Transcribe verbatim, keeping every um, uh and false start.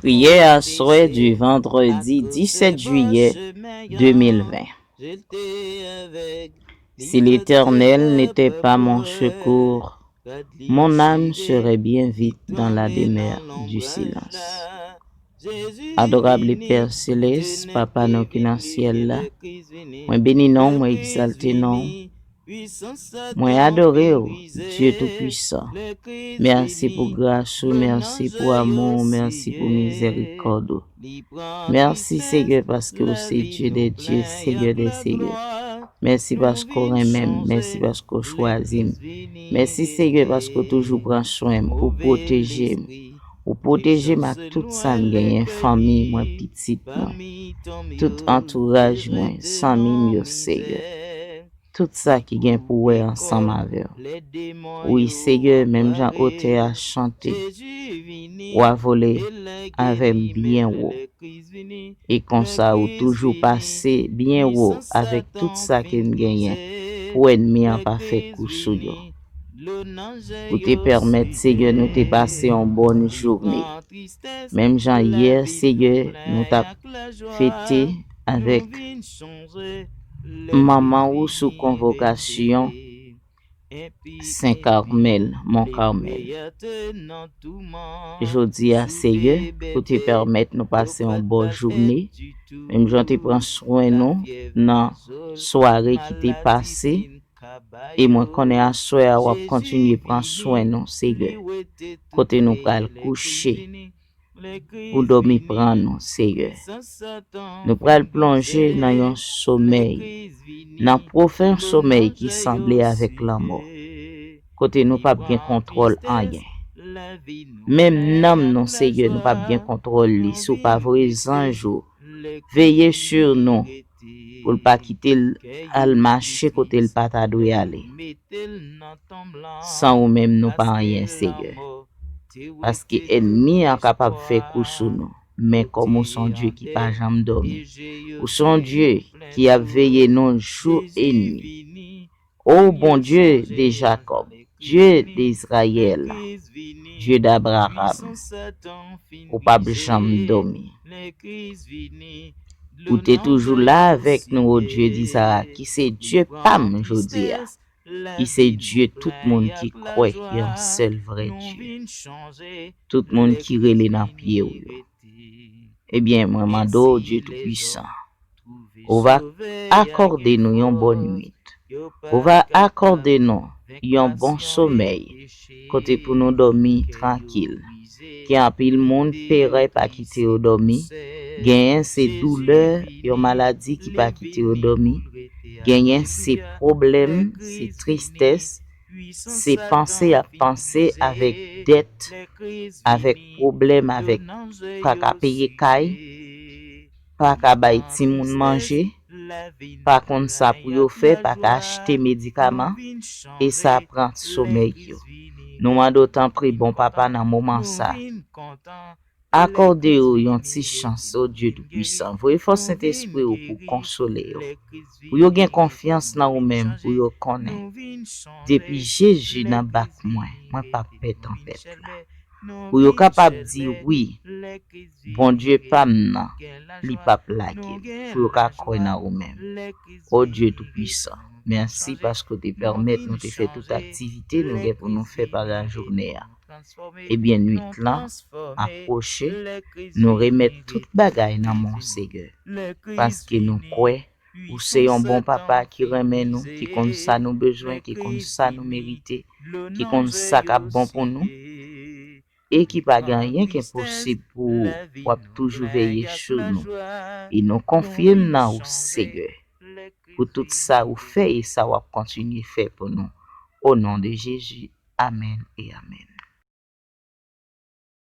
Prière aswè du vendredi dix-sept juillet deux mille vingt. Si l'Éternel n'était pas mon secours, mon âme serait bien vite dans la demeure du silence. Adorable Père Céleste, Papa nou ki nan syèl la, mwen beni non, mwen egzalte non. Mwen adore w, Dye Toupisan. Mèsi pou gras ou, mèsi pou amou w, mèsi pou mizèrikòd ou. Mèsi, Seyè, paske w se Dye dè Dye, Seyè dè Seyè. Mèsi paske w renmen m, mèsi paske w chwazi m. Mèsi, Seyè, paske w toujou pran swen m, ou pwoteje m. Ou pwoteje m ak tout sa m genyen, fanmi mwen, pitit mwen, tout antouraj mwen, zanmi m yo, Seyè. Tout sa ki gen pou wè ansanm avè w. Wi, Seyè, menm jan otè a chante, w a vole avè m byen wo. E konsa, ou toujou pase byen wo avèk tout sa ke n genyen, pou ènmi an pa fè kou sou yo. Ou te pèmèt, Seyè, nou te pase yon bòn jounen. Menm jan yè, Seyè, nou t ap fete avèk manman ou sou konvokasyon Sen Carmel, Mont Carmel. Jodi a, Seyè, ou te pèmèt nou pase yon bòn jounen. Menm jan w te pran swen nou nan sware ki te pase. E mwen konnen aswè a w ap kontinye pran swen nou, Seyè. Kote nou pral kouche, pou dòmi pran nou, Seyè. Nou pral plonje nan yon somèy, nan pwofen somèy ki sanble avèk lanmò, kote nou p ap gen kontwòl anyen. Menm nanm nou, Seyè, nou p ap gen kontwòl li, si w pa voye zanj ou veye sou nou, pou l pa kite l al mache kote l pa ta dwe ale. San ou menm, nou pa anyen, Seyè. Paske ènmi an kapab fè kou sou nou, men kòm ou se yon Dye ki pa janm dòmi, ou se yon Dye ki ap veye nou jou e nwi. O Bondye de Jakòb, Dye de Izrayèl, Dye d'Abraham, ou p ap janm dòmi. Ou te toujou la avèk nou, o Dye d'Izarak, ki se Dye pa m jodi a, ki se Dye tout moun ki kwè yon sèl vrè Dye, tout moun ki rele nan pye w yo. Ebyen, mwen mande w, Dye Toupisan, ou va akòde nou yon bòn nwit. Ou va akòde nou yon bon somèy, kote pou nou dòmi trankil. Gen anpil moun, perè pa kite yo dòmi. Genyen se doulè, yon maladi ki pa kite yo dòmi. Genyen se pwoblèm, se tristès, se panse y ap panse avèk dèt, avèk pwoblèm, avèk pa ka peye kay, pa ka bay timoun manje, pa konn sa pou yo fè, pa ka achte medikaman, e sa pran somèy yo. Nou mande w, tanpri, bon Papa, nan moman sa, akòde yo yon ti chans, o Dye Toupisan. Voye fòs Sentespri w pou konsole yo, pou yo gen konfyans nan ou menm, pou yo konnen depi Jezi nan bak mwen, mwen p ap pè tanpèt la. Pou yo kapab di, wi, Bondye pa m nan, li p ap lage m, pou yo ka kwè nan ou menm. O Dye Toupisan, mèsi paske w te pèmèt nou te fè tout aktivite nou gen pou nou fè pandan jounen an. Ebyen, nwit lan ap pwoche, nou remèt tout bagay nan men w, Seyè, paske nou kwè ou se yon bon papa ki renmen nou, ki konn sa nou bezwen, ki konn sa nou merite, ki konn sa k ap bon pou nou, e ki pa gen anyen ki enposib pou ou, w ap toujou veye sou nou. E nou konfye n nan ou, Seyè, pou tout sa ou fè e sa w ap kontinye fè pou nou. O non de Jezi, amèn e amèn.